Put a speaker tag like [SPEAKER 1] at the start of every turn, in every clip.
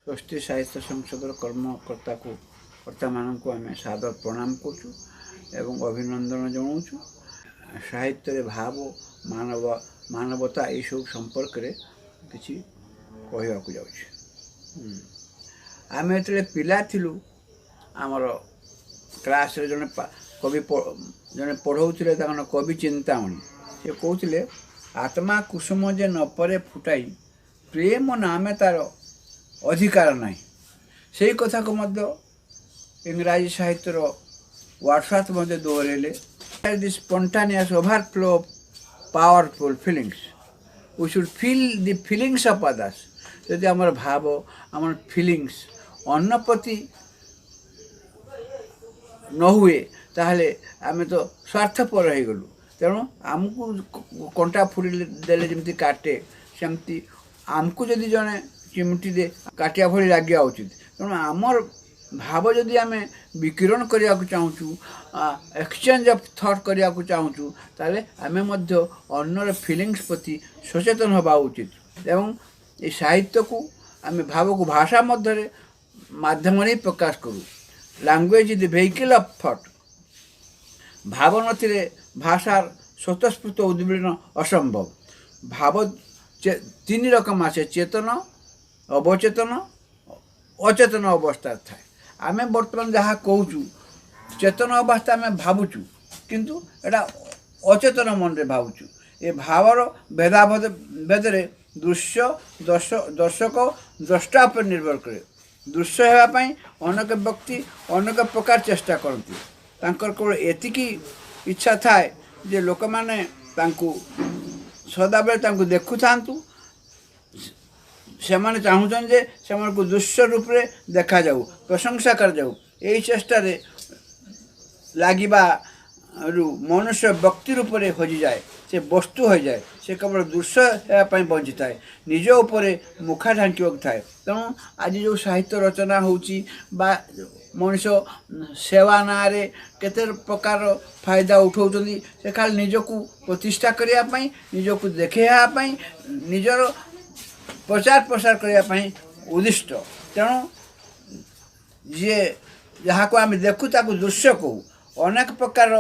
[SPEAKER 1] ସ୍ୱସ୍ତି ସାହିତ୍ୟ ସଂସଦର କର୍ମକର୍ତ୍ତାକୁ କର୍ତ୍ତାମାନଙ୍କୁ ଆମେ ସାଦର ପ୍ରଣାମ କରୁଛୁ ଏବଂ ଅଭିନନ୍ଦନ ଜଣାଉଛୁ। ସାହିତ୍ୟରେ ଭାବ, ମାନବ, ମାନବତା ଏଇସବୁ ସମ୍ପର୍କରେ କିଛି କହିବାକୁ ଯାଉଛି। ଆମେ ଯେତେବେଳେ ପିଲା ଥିଲୁ, ଆମର କ୍ଲାସ୍ରେ ଜଣେ କବି ଜଣେ ପଢ଼ଉଥିଲେ, ତାଙ୍କ ନାଁ କବି ଚିନ୍ତାମଣି। ସେ କହୁଥିଲେ, ଆତ୍ମା କୁସୁମ ଯେ ନପରେ ଫୁଟାଇ, ପ୍ରେମ ନାମେ ତାର ଅଧିକାର ନାହିଁ। ସେଇ କଥାକୁ ମଧ୍ୟ ଇଂରାଜୀ ସାହିତ୍ୟର ୱାର୍ଡସୱାର୍ଥ ମଧ୍ୟ ଦୋହରାଇଲେ, "The spontaneous overflow of powerful feelings." We should feel the feelings of others. ଯଦି ଆମର ଭାବ, ଆମର ଫିଲିଙ୍ଗସ୍ ଅନ୍ୟ ପ୍ରତି ନ ହୁଏ, ତାହେଲେ ଆମେ ତ ସ୍ୱାର୍ଥପର ହେଇଗଲୁ। ତେଣୁ ଆମକୁ କଣ୍ଟା ଫୁଡ଼ି ଦେଲେ ଯେମିତି କାଟେ, ସେମିତି ଆମକୁ ଯଦି ଜଣେ ଚିମୁଟି ଦେ, କାଟିବା ଭଳି ଲାଗିବା ଉଚିତ। ତେଣୁ ଆମର ଭାବ ଯଦି ଆମେ ବିକିରଣ କରିବାକୁ ଚାହୁଁଛୁ, ଏକ୍ସଚେଞ୍ଜ ଅଫ୍ ଥଟ୍ କରିବାକୁ ଚାହୁଁଛୁ, ତାହେଲେ ଆମେ ମଧ୍ୟ ଅନ୍ୟର ଫିଲିଙ୍ଗସ୍ ପ୍ରତି ସଚେତନ ହେବା ଉଚିତ। ଏବଂ ଏ ସାହିତ୍ୟକୁ ଆମେ ଭାବକୁ ଭାଷା ମଧ୍ୟରେ ମାଧ୍ୟମରେ ହିଁ ପ୍ରକାଶ କରୁ। Language is the vehicle of thought. ଭାବ ନଥିଲେ ଭାଷାର ସ୍ୱତଃସ୍ଫୂର୍ତ୍ତ ଉଦ୍ବେଳନ ଅସମ୍ଭବ। ଭାବ ତିନି ରକମ ଆସେ: ଚେତନ, ଅବଚେତନ, ଅଚେତନ ଅବସ୍ଥାରେ ଥାଏ। ଆମେ ବର୍ତ୍ତମାନ ଯାହା କହୁଛୁ, ଚେତନ ଅବସ୍ଥା ଆମେ ଭାବୁଛୁ, କିନ୍ତୁ ଏଇଟା ଅଚେତନ ମନରେ ଭାବୁଛୁ। ଏ ଭାବର ଭେଦାଭେଦ ଭେଦରେ ଦୃଶ୍ୟ ଦର୍ଶକ ଦ୍ରଷ୍ଟା ଉପରେ ନିର୍ଭର କରେ। ଦୃଶ୍ୟ ହେବା ପାଇଁ ଅନେକ ବ୍ୟକ୍ତି ଅନେକ ପ୍ରକାର ଚେଷ୍ଟା କରନ୍ତି। ତାଙ୍କର କେବଳ ଏତିକି ଇଚ୍ଛା ଥାଏ ଯେ ଲୋକମାନେ ତାଙ୍କୁ ସଦାବେଳେ ତାଙ୍କୁ ଦେଖୁଥାନ୍ତୁ। ସେମାନେ ଚାହୁଁଛନ୍ତି ଯେ ସେମାନଙ୍କୁ ଦୃଶ୍ୟ ରୂପରେ ଦେଖାଯାଉ, ପ୍ରଶଂସା କରାଯାଉ। ଏହି ଚେଷ୍ଟାରେ ଲାଗିବାରୁ ମନୁଷ୍ୟ ବ୍ୟକ୍ତି ରୂପରେ ହଜିଯାଏ, ସେ ବସ୍ତୁ ହୋଇଯାଏ। ସେ କେବଳ ଦୃଶ୍ୟ ହେବା ପାଇଁ ବଞ୍ଚିଥାଏ, ନିଜ ଉପରେ ମୁଖା ଢାଙ୍କିବାକୁ ଥାଏ। ତେଣୁ ଆଜି ଯେଉଁ ସାହିତ୍ୟ ରଚନା ହେଉଛି ବା ମଣିଷ ସେବା ନାଁରେ କେତେ ପ୍ରକାର ଫାଇଦା ଉଠାଉଛନ୍ତି, ସେ ଖାଲି ନିଜକୁ ପ୍ରତିଷ୍ଠା କରିବା ପାଇଁ, ନିଜକୁ ଦେଖେଇବା ପାଇଁ, ନିଜର ପ୍ରଚାର ପ୍ରସାର କରିବା ପାଇଁ ଉଦ୍ଦିଷ୍ଟ। ତେଣୁ ଯିଏ ଯାହାକୁ ଆମେ ଦେଖୁ, ତାକୁ ଦୃଶ୍ୟ କହୁ। ଅନେକ ପ୍ରକାର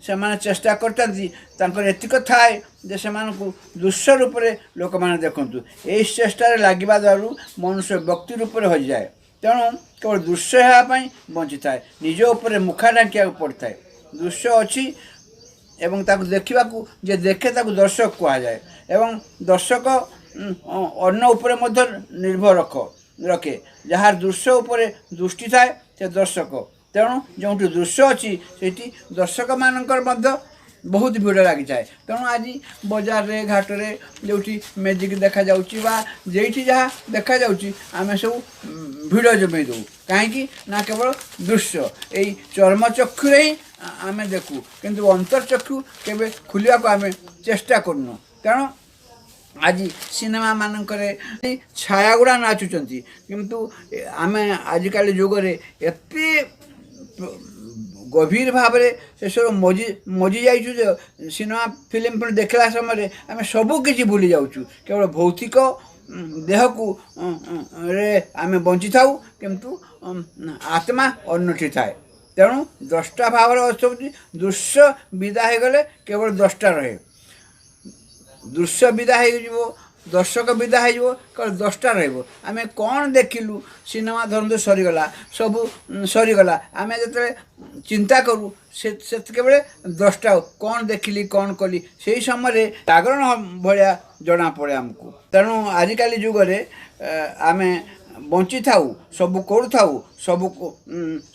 [SPEAKER 1] ସେମାନେ ଚେଷ୍ଟା କରିଥାନ୍ତି। ତାଙ୍କର ଏତିକ ଥାଏ ଯେ ସେମାନଙ୍କୁ ଦୃଶ୍ୟ ରୂପରେ ଲୋକମାନେ ଦେଖନ୍ତୁ। ଏହି ଚେଷ୍ଟାରେ ଲାଗିବା ଦ୍ୱାରା ମନୁଷ୍ୟ ବ୍ୟକ୍ତି ରୂପରେ ହଜିଯାଏ। ତେଣୁ କେବଳ ଦୃଶ୍ୟ ହେବା ପାଇଁ ବଞ୍ଚିଥାଏ, ନିଜ ଉପରେ ମୁଖା ଢାଙ୍କିବାକୁ ପଡ଼ିଥାଏ। ଦୃଶ୍ୟ ଅଛି ଏବଂ ତାକୁ ଦେଖିବାକୁ ଯେ ଦେଖେ, ତାକୁ ଦର୍ଶକ କୁହାଯାଏ। ଏବଂ ଦର୍ଶକ ଅନ୍ୟ ଉପରେ ମଧ୍ୟ ନିର୍ଭର ରଖେ। ଯାହାର ଦୃଶ୍ୟ ଉପରେ ଦୃଷ୍ଟି ଥାଏ, ସେ ଦର୍ଶକ। ତେଣୁ ଯେଉଁଠି ଦୃଶ୍ୟ ଅଛି, ସେଇଠି ଦର୍ଶକମାନଙ୍କର ମଧ୍ୟ ବହୁତ ଭିଡ଼ ଲାଗିଥାଏ। ତେଣୁ ଆଜି ବଜାରରେ, ଘାଟରେ ଯେଉଁଠି ମ୍ୟାଜିକ୍ ଦେଖାଯାଉଛି ବା ଯେଉଁଠି ଯାହା ଦେଖାଯାଉଛି, ଆମେ ସବୁ ଭିଡ଼ ଜମେଇ ଦେଉ। କାହିଁକି ନା କେବଳ ଦୃଶ୍ୟ ଏଇ ଚର୍ମଚକ୍ଷୁରେ ହିଁ ଆମେ ଦେଖୁ, କିନ୍ତୁ ଅନ୍ତର୍ଚକ୍ଷୁ କେବେ ଖୋଲିବାକୁ ଆମେ ଚେଷ୍ଟା କରୁନୁ। ତେଣୁ ଆଜି ସିନେମା ମାନଙ୍କରେ ଛାୟା ଗୁଡ଼ା ନାଚୁଛନ୍ତି, କିନ୍ତୁ ଆମେ ଆଜିକାଲି ଯୁଗରେ ଏତେ ଗଭୀର ଭାବରେ ସେସବୁ ମଜି ମଜି ଯାଇଛୁ ଯେ ସିନେମା ଫିଲ୍ମ ଫିଲ୍ମ ଦେଖିଲା ସମୟରେ ଆମେ ସବୁ କିଛି ଭୁଲି ଯାଉଛୁ। କେବଳ ଭୌତିକ ଦେହକୁ ରେ ଆମେ ବଞ୍ଚିଥାଉ, କିନ୍ତୁ ଆତ୍ମା ଅନ୍ୟଠି ଥାଏ। ତେଣୁ ଦ୍ରଷ୍ଟା ଭାବରେ ଅଛନ୍ତି। ଦୃଶ୍ୟ ବିଦା ହେଇଗଲେ କେବଳ ଦ୍ରଷ୍ଟା ରହେ। ଦୃଶ୍ୟ ବିଦା ହେଇଯିବ, ଦର୍ଶକ ବିଦା ହେଇଯିବ, କେବଳ ଦ୍ରଷ୍ଟା ରହିବ। ଆମେ କ'ଣ ଦେଖିଲୁ? ସିନେମା ଧରନ୍ତୁ ସରିଗଲା, ସବୁ ସରିଗଲା। ଆମେ ଯେତେବେଳେ ଚିନ୍ତା କରୁ, ସେ ସେତିକିବେଳେ ଦ୍ରଷ୍ଟା କ'ଣ ଦେଖିଲି, କ'ଣ କଲି, ସେଇ ସମୟରେ ଜାଗରଣ ଭଳିଆ ଜଣାପଡ଼େ ଆମକୁ। ତେଣୁ ଆଜିକାଲି ଯୁଗରେ ଆମେ ବଞ୍ଚିଥାଉ, ସବୁ କରୁଥାଉ,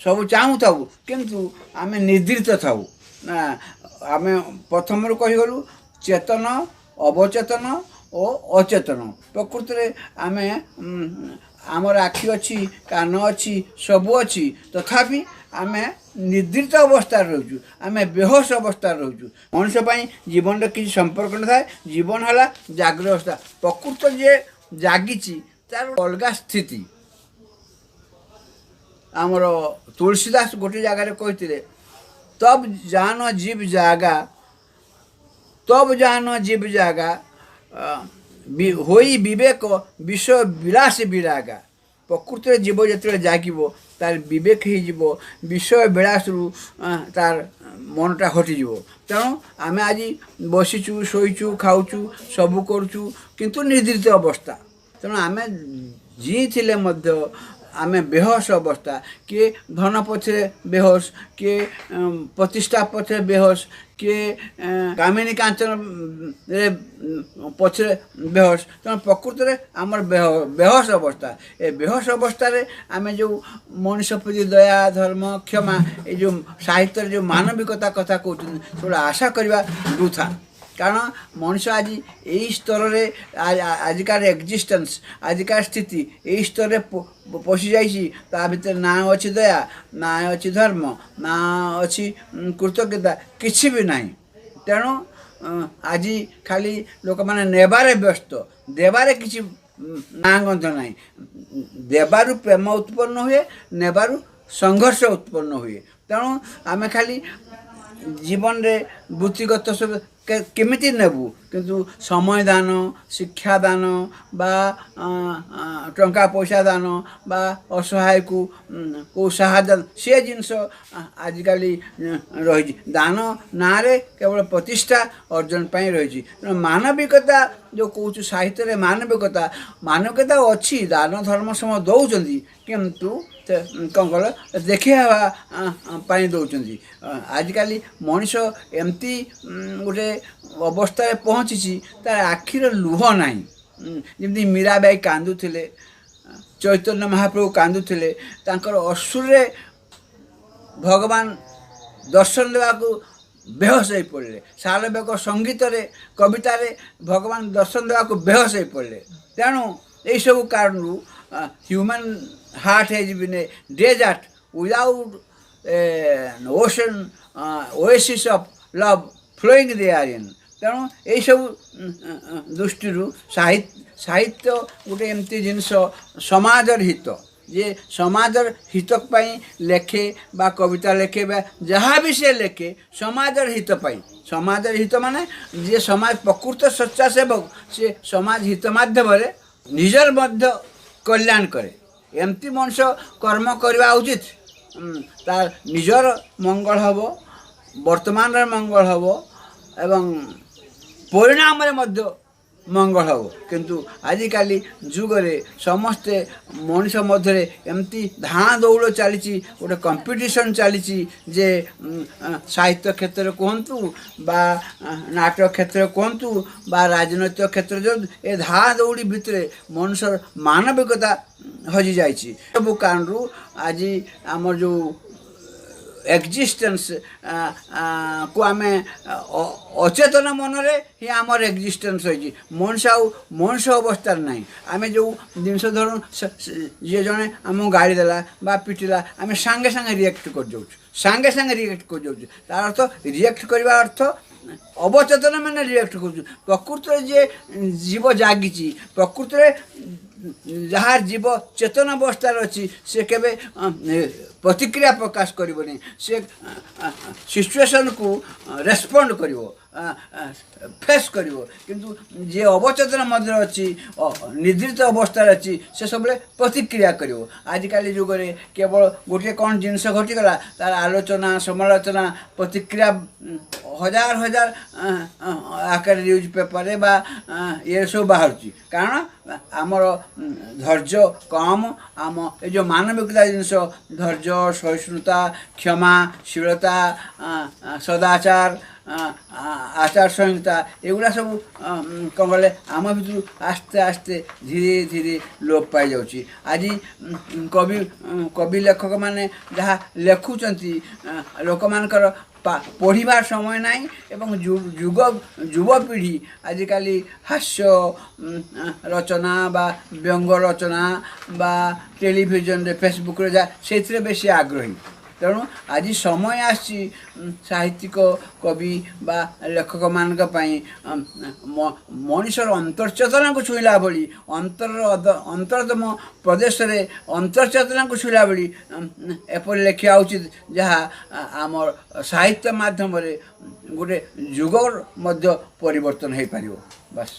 [SPEAKER 1] ସବୁ ଚାହୁଁଥାଉ, କିନ୍ତୁ ଆମେ ନିଦ୍ରିତ ଥାଉ। ନା, ଆମେ ପ୍ରଥମରୁ କହିଗଲୁ ଚେତନ, ଅବଚେତନ ଓ ଅଚେତନ। ପ୍ରକୃତିରେ ଆମେ ଆମର ଆଖି ଅଛି, କାନ ଅଛି, ସବୁ ଅଛି, ତଥାପି ଆମେ ନିଦ୍ରିତ ଅବସ୍ଥାରେ ରହୁଛୁ, ଆମେ ବେହୋସ ଅବସ୍ଥାରେ ରହୁଛୁ। ମଣିଷ ପାଇଁ ଜୀବନର କିଛି ସମ୍ପର୍କ ନଥାଏ। ଜୀବନ ହେଲା ଜାଗ୍ରତ ଅବସ୍ଥା। ପ୍ରକୃତ ଯିଏ ଜାଗିଛି, ତାର ଅଲଗା ସ୍ଥିତି। ଆମର ତୁଳସୀ ଦାସ ଗୋଟେ ଜାଗାରେ କହିଥିଲେ, "तब जान जीव जागा, तब जान जीव जागा, होई विवेक विषय विलास विरागा।" ପ୍ରକୃତରେ ଜୀବ ଯେତେବେଳେ ଜାଗିବ, ତାର ବିବେକ ହେଇଯିବ, ବିଷୟ ବିଳାସରୁ ତାର ମନଟା ହଟିଯିବ। ତେଣୁ ଆମେ ଆଜି ବସିଛୁ, ଶୋଇଛୁ, ଖାଉଛୁ, ସବୁ କରୁଛୁ, କିନ୍ତୁ ନିଦ୍ରିତ ଅବସ୍ଥା। ତେଣୁ ଆମେ ଜିଇଁଥିଲେ ମଧ୍ୟ ଆମେ ବେହୋସ ଅବସ୍ଥା। କିଏ ଧନ ପଛରେ ବେହୋସ, କିଏ ପ୍ରତିଷ୍ଠା ପଛରେ ବେହୋସ, କିଏ କାମିନୀ କାଞ୍ଚନରେ ପଛରେ ବେହୋସ। ତେଣୁ ପ୍ରକୃତରେ ଆମର ବେହୋସ ଅବସ୍ଥା। ଏ ବେହୋସ ଅବସ୍ଥାରେ ଆମେ ଯେଉଁ ମଣିଷ ପ୍ରତି ଦୟା, ଧର୍ମ, କ୍ଷମା, ଏ ଯେଉଁ ସାହିତ୍ୟରେ ଯେଉଁ ମାନବିକତା କଥା କହୁଛନ୍ତି, ସେଗୁଡ଼ା ଆଶା କରିବା ବୃଥା। କାରଣ ମଣିଷ ଆଜି ଏଇ ସ୍ତରରେ, ଆଜିକାର ଏକ୍ଜିଷ୍ଟେନ୍ସ, ଆଜିକାର ସ୍ଥିତି ଏଇ ସ୍ତରରେ ପଶିଯାଇଛି। ତା ଭିତରେ ନା ଅଛି ଦୟା, ନା ଅଛି ଧର୍ମ, ନା ଅଛି କୃତଜ୍ଞତା, କିଛି ବି ନାହିଁ। ତେଣୁ ଆଜି ଖାଲି ଲୋକମାନେ ନେବାରେ ବ୍ୟସ୍ତ, ଦେବାରେ କିଛି ନାଁ ଗନ୍ଧ ନାହିଁ। ଦେବାରୁ ପ୍ରେମ ଉତ୍ପନ୍ନ ହୁଏ, ନେବାରୁ ସଂଘର୍ଷ ଉତ୍ପନ୍ନ ହୁଏ। ତେଣୁ ଆମେ ଖାଲି ଜୀବନରେ ବୃତ୍ତିଗତ ସବୁ କେମିତି ନେବୁ, କିନ୍ତୁ ସମୟ ଦାନ, ଶିକ୍ଷା ଦାନ ବା ଟଙ୍କା ପଇସା ଦାନ ବା ଅସହାୟକୁ କେଉଁ ସାହାଯ୍ୟ, ସେ ଜିନିଷ ଆଜିକାଲି ରହିଛି। ଦାନ ନାଁରେ କେବଳ ପ୍ରତିଷ୍ଠା ଅର୍ଜନ ପାଇଁ ରହିଛି। ତେଣୁ ମାନବିକତା ଯେଉଁ କହୁଛୁ, ସାହିତ୍ୟରେ ମାନବିକତା, ମାନବିକତା ଅଛି, ଦାନ ଧର୍ମ ସମୟ ଦେଉଛନ୍ତି, କିନ୍ତୁ କ'ଣ କହିଲ, ଦେଖେଇବା ପାଇଁ ଦେଉଛନ୍ତି। ଆଜିକାଲି ମଣିଷ ଏମିତି ଗୋଟେ ଅବସ୍ଥାରେ ପହଞ୍ଚିଛି, ତାର ଆଖିର ଲୁହ ନାହିଁ। ଯେମିତି ମୀରାବାଇ କାନ୍ଦୁଥିଲେ, ଚୈତନ୍ୟ ମହାପ୍ରଭୁ କାନ୍ଦୁଥିଲେ, ତାଙ୍କର ଅଶ୍ରୁରେ ଭଗବାନ ଦର୍ଶନ ଦେବାକୁ ବେହୋସ ହେଇ ପଡ଼ିଲେ। ସାଲବେଗ ସଙ୍ଗୀତରେ, କବିତାରେ ଭଗବାନ ଦର୍ଶନ ଦେବାକୁ ବେହୋସ ହେଇ ପଡ଼ିଲେ। ତେଣୁ ଏଇସବୁ କାରଣରୁ human heart has been a desert without ocean, oasis of love flowing therein. ତେଣୁ ଏଇସବୁ ଦୃଷ୍ଟିରୁ ସାହିତ୍ୟ ଗୋଟେ ଏମିତି ଜିନିଷ, ସମାଜର ହିତ, ଯେ ସମାଜର ହିତ ପାଇଁ ଲେଖେ ବା କବିତା ଲେଖେ ବା ଯାହା ବି ସେ ଲେଖେ ସମାଜର ହିତ ପାଇଁ। ସମାଜର ହିତ ମାନେ ଯିଏ ସମାଜ ପ୍ରକୃତ ସ୍ୱେଚ୍ଛାସେବକ, ସେ ସମାଜ ହିତ ମାଧ୍ୟମରେ ନିଜର ମଧ୍ୟ କଲ୍ୟାଣ କରେ। ଏମିତି ମଣିଷ କର୍ମ କରିବା ଉଚିତ। ତାର ନିଜର ମଙ୍ଗଳ ହେବ, ବର୍ତ୍ତମାନର ମଙ୍ଗଳ ହେବ ଏବଂ ପରିଣାମରେ ମଧ୍ୟ ମଙ୍ଗଳ ହେବ। କିନ୍ତୁ ଆଜିକାଲି ଯୁଗରେ ସମସ୍ତେ ମଣିଷ ମଧ୍ୟରେ ଏମିତି ଧାଁ ଦୌଡ଼ ଚାଲିଛି, ଗୋଟେ କମ୍ପିଟିସନ୍ ଚାଲିଛି ଯେ ସାହିତ୍ୟ କ୍ଷେତ୍ରରେ କୁହନ୍ତୁ ବା ନାଟକ କ୍ଷେତ୍ରରେ କୁହନ୍ତୁ ବା ରାଜନୈତିକ କ୍ଷେତ୍ରରେ, ଯେଉଁ ଏ ଧାଁ ଦୌଡ଼ି ଭିତରେ ମଣିଷର ମାନବିକତା ହଜିଯାଇଛି। ସବୁ କାରଣରୁ ଆଜି ଆମର ଯେଉଁ ଏକ୍ଜିଷ୍ଟେନ୍ସ କୁ ଆମେ ଅଚେତନ ମନରେ ହିଁ ଆମର ଏକ୍ଜିଷ୍ଟେନ୍ସ ରହିଛି। ମଣିଷ ଆଉ ମଣିଷ ଅବସ୍ଥାରେ ନାହିଁ। ଆମେ ଯେଉଁ ଜିନିଷ ଧର ଯିଏ ଜଣେ ଆମକୁ ଗାଳି ଦେଲା ବା ପିଟିଲା, ଆମେ ସାଙ୍ଗେ ସାଙ୍ଗେ ରିଆକ୍ଟ କରିଯାଉଛୁ, ସାଙ୍ଗେ ସାଙ୍ଗେ ରିଆକ୍ଟ କରିଯାଉଛୁ। ତାର ଅର୍ଥ, ରିଆକ୍ଟ କରିବା ଅର୍ଥ ଅବଚେତନ ମାନେ ରିଆକ୍ଟ କରୁଛୁ। ପ୍ରକୃତରେ ଯିଏ ଜୀବ ଜାଗିଛି, ପ୍ରକୃତରେ ଯାହା ଜୀବ ଚେତନ ଅବସ୍ଥାରେ ଅଛି, ସେ କେବେ ପ୍ରତିକ୍ରିୟା ପ୍ରକାଶ କରିବନି। ସେ ସିଚୁଏସନ୍କୁ ରେସ୍ପଣ୍ଡ କରିବ, ଫେସ୍ କରିବ। କିନ୍ତୁ ଯିଏ ଅବଚେତନ ମଧ୍ୟରେ ଅଛି, ନିଦ୍ରିତ ଅବସ୍ଥାରେ ଅଛି, ସେ ସବୁବେଳେ ପ୍ରତିକ୍ରିୟା କରିବ। ଆଜିକାଲି ଯୁଗରେ କେବଳ ଗୋଟିଏ କ'ଣ ଜିନିଷ ଘଟିଗଲା, ତାର ଆଲୋଚନା, ସମାଲୋଚନା, ପ୍ରତିକ୍ରିୟା ହଜାର ହଜାର ଆକାରରେ ନ୍ୟୁଜ୍ ପେପରରେ ବା ଇଏ ସବୁ ବାହାରୁଛି। କାରଣ ଆମର ଧୈର୍ଯ୍ୟ କମ୍। ଆମ ଏ ଯେଉଁ ମାନବିକତା ଜିନିଷ, ଧୈର୍ଯ୍ୟ, ସହିଷ୍ଣୁତା, କ୍ଷମାଶୀଳତା, ସଦାଚାର, ଆଚାର ସଂହିତା, ଏଗୁଡ଼ା ସବୁ କ'ଣ କଲେ ଆମ ଭିତରୁ ଆସ୍ତେ ଆସ୍ତେ ଧୀରେ ଧୀରେ ଲୋପ ପାଇଯାଉଛି। ଆଜି କବି ଲେଖକମାନେ ଯାହା ଲେଖୁଛନ୍ତି, ଲୋକମାନଙ୍କର ପଢ଼ିବା ସମୟ ନାହିଁ ଏବଂ ଯୁଗ ଯୁବପିଢ଼ି ଆଜିକାଲି ହାସ୍ୟ ରଚନା ବା ବ୍ୟଙ୍ଗ ରଚନା ବା ଟେଲିଭିଜନରେ, ଫେସବୁକ୍ରେ ଯାହା, ସେଇଥିରେ ବେଶୀ ଆଗ୍ରହୀ। ତେଣୁ ଆଜି ସମୟ ଆସିଛି ସାହିତ୍ୟିକ, କବି ବା ଲେଖକମାନଙ୍କ ପାଇଁ ମଣିଷର ଅନ୍ତର୍ଚେତନାକୁ ଛୁଇଁଲା ଭଳି, ଅନ୍ତରର ଅନ୍ତରତମ ପ୍ରଦେଶରେ ଅନ୍ତର୍ଚେତନାକୁ ଛୁଇଁଲା ଭଳି ଏପରି ଲେଖିବା ଉଚିତ, ଯାହା ଆମର ସାହିତ୍ୟ ମାଧ୍ୟମରେ ଗୋଟେ ଯୁଗର ମଧ୍ୟ ପରିବର୍ତ୍ତନ ହେଇପାରିବ। ବାସ୍।